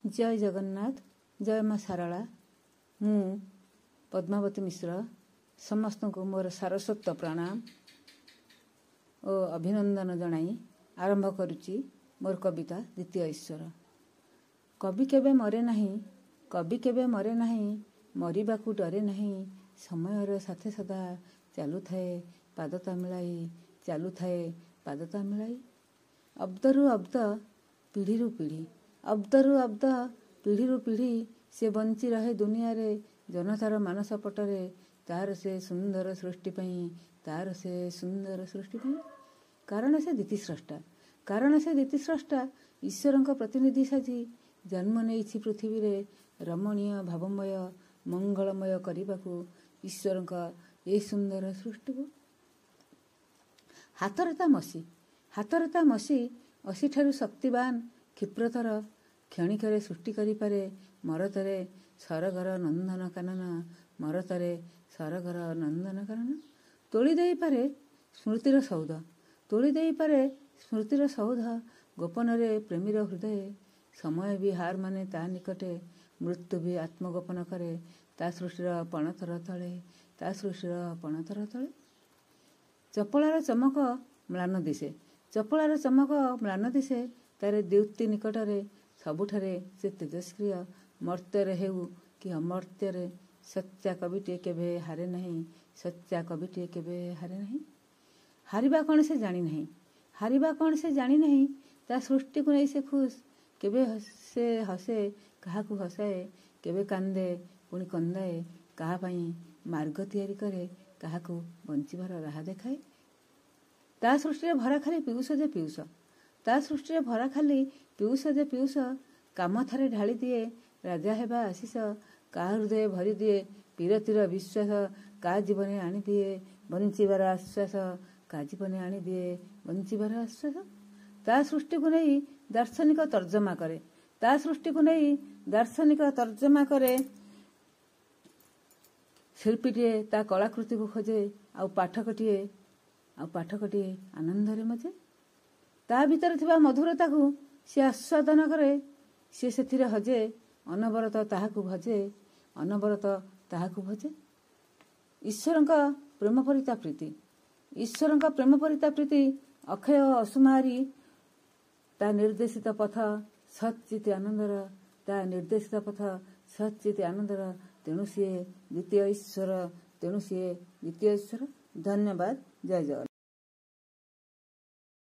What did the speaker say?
ଜୟ ଜଗନ୍ନାଥ, ଜୟ ମା ଶାରଳା। ମୁଁ ପଦ୍ମାବତୀ ମିଶ୍ର ସମସ୍ତଙ୍କୁ ମୋର ସାରସ୍ୱତ ପ୍ରଣାମ ଓ ଅଭିନନ୍ଦନ ଜଣାଇ ଆରମ୍ଭ କରୁଛି ମୋର କବିତା ଦ୍ୱିତୀୟ ଈଶ୍ୱର। କବି କେବେ ମରେ ନାହିଁ, କବି କେବେ ମରେ ନାହିଁ, ମରିବାକୁ ଡରେ ନାହିଁ। ସମୟର ସାଥେ ସଦା ଚାଲୁଥାଏ ପାଦତା ମିଳାଇ, ଚାଲୁଥାଏ ପାଦତା ମିଳାଇ। ଅବ୍ଦରୁ ଅବ୍ଦ ପିଢ଼ିରୁ ପିଢ଼ି, ଅବ୍ଦରୁ ଅବ୍ଦ ପିଢ଼ିରୁ ପିଢ଼ି ସେ ବଞ୍ଚି ରହେ ଦୁନିଆରେ, ଜନତାର ମାନସ ପଟରେ ତାର ସେ ସୁନ୍ଦର ସୃଷ୍ଟି ପାଇଁ, ତାର ସେ ସୁନ୍ଦର ସୃଷ୍ଟି ପାଇଁ। କାରଣ ସେ ଦ୍ୱିତୀସ୍ରଷ୍ଟା, କାରଣ ସେ ଦ୍ୱିତୀସ୍ରଷ୍ଟା, ଈଶ୍ୱରଙ୍କ ପ୍ରତିନିଧି ସାଜି ଜନ୍ମ ନେଇଛି ପୃଥିବୀରେ ରମଣୀୟ ଭାବମୟ ମଙ୍ଗଳମୟ କରିବାକୁ ଈଶ୍ୱରଙ୍କ ଏ ସୁନ୍ଦର ସୃଷ୍ଟିକୁ। ହାତରେ ତା ମସି, ହାତରେ ତା ମସି ଅସିଠାରୁ ଶକ୍ତିବାନ କ୍ଷିପ୍ରତର, କ୍ଷଣିକରେ ସୃଷ୍ଟି କରିପାରେ ମରତରେ ସରଗର ନନ୍ଦନ କାନନ, ମରତରେ ସରଗର ନନ୍ଦନ କାନନ। ତୋଳି ଦେଇପାରେ ସ୍ମୃତିର ସୌଧ, ତୋଳି ଦେଇପାରେ ସ୍ମୃତିର ସୌଧ ଗୋପନରେ ପ୍ରେମୀର ହୃଦୟ। ସମୟ ବି ହାର ମାନେ ତା ନିକଟେ, ମୃତ୍ୟୁ ବି ଆତ୍ମଗୋପନ କରେ ତା ସୃଷ୍ଟିର ପଣତର ତଳେ, ତା ସୃଷ୍ଟିର ପଣତର ତଳେ। ଚପଳାର ଚମକ ମ୍ଳାନ ଦିଶେ, ଚପଳାର ଚମକ ମ୍ଳାନ ଦିଶେ ତାର ଦ୍ୟୁତି ନିକଟରେ। ସବୁଠାରେ ସେ ତେଜସ୍କ୍ରିୟ, ମର୍ତ୍ତ୍ୟରେ ହେଉ କି ଅମର୍ତ୍ତ୍ୟରେ। ସଚ୍ଚା କବିଟିଏ କେବେ ହାରେ ନାହିଁ, ସଚ୍ଚା କବିଟିଏ କେବେ ହାରେ ନାହିଁ। ହାରିବା କ'ଣ ସେ ଜାଣିନାହିଁ, ହାରିବା କ'ଣ ସେ ଜାଣିନାହିଁ। ତା ସୃଷ୍ଟିକୁ ନେଇ ସେ ଖୁସ୍। କେବେ ସେ ହସେ କାହାକୁ ହସାଏ, କେବେ କାନ୍ଦେ ପୁଣି କନ୍ଦାଏ। କାହା ପାଇଁ ମାର୍ଗ ତିଆରି କରେ, କାହାକୁ ବଞ୍ଚିବାର ରାହା ଦେଖାଏ। ତା ସୃଷ୍ଟିରେ ଭରା ଖାଲି ପିଉସ ଯେ ପିଉସ, ତା ସୃଷ୍ଟିରେ ଭରା ଖାଲି ପିଉସ ଯେ ପିଉସ। କାମ ଥରେ ଢାଳି ଦିଏ ରାଜା ହେବା ଆଶିଷ, କାହା ହୃଦୟ ଭରିଦିଏ ପୀରତିର ବିଶ୍ୱାସ, କାହା ଜୀବନେ ଆଣିଦିଏ ବଞ୍ଚିବାର ଆଶ୍ୱାସ, କାହା ଜୀବନେ ଆଣିଦିଏ ବଞ୍ଚିବାର ଆଶ୍ୱାସ। ତା ସୃଷ୍ଟିକୁ ନେଇ ଦାର୍ଶନିକ ତର୍ଜମା କରେ, ତା ସୃଷ୍ଟିକୁ ନେଇ ଦାର୍ଶନିକ ତର୍ଜମା କରେ। ଶିଳ୍ପୀଟିଏ ତା କଳାକୃତିକୁ ଖୋଜେ, ଆଉ ପାଠକଟିଏ, ଆଉ ପାଠକଟିଏ ଆନନ୍ଦରେ ମଜେ। ତା ଭିତରେ ଥିବା ମଧୁରତାକୁ ସିଏ ଆସ୍ୱାଦନ କରେ, ସିଏ ସେଥିରେ ହଜେ, ଅନବରତ ତାହାକୁ ଭଜେ, ଅନବରତ ତାହାକୁ ଭଜେ। ଈଶ୍ୱରଙ୍କ ପ୍ରେମ ପରି ତା ପ୍ରୀତି, ଈଶ୍ୱରଙ୍କ ପ୍ରେମ ପରି ତା ପ୍ରୀତି ଅକ୍ଷୟ ଅସୁମାରୀ। ତା ନିର୍ଦ୍ଦେଶିତ ପଥ ସଚ୍ଚିତ ଆନନ୍ଦର, ତା ନିର୍ଦ୍ଦେଶିତ ପଥ ସଚ୍ଚିତ ଆନନ୍ଦର। ତେଣୁ ସିଏ ଦ୍ୱିତୀୟ ଈଶ୍ୱର, ତେଣୁ ସିଏ ଦ୍ୱିତୀୟ ଈଶ୍ୱର। ଧନ୍ୟବାଦ, ଜୟ ଜଗନ୍ନାଥ।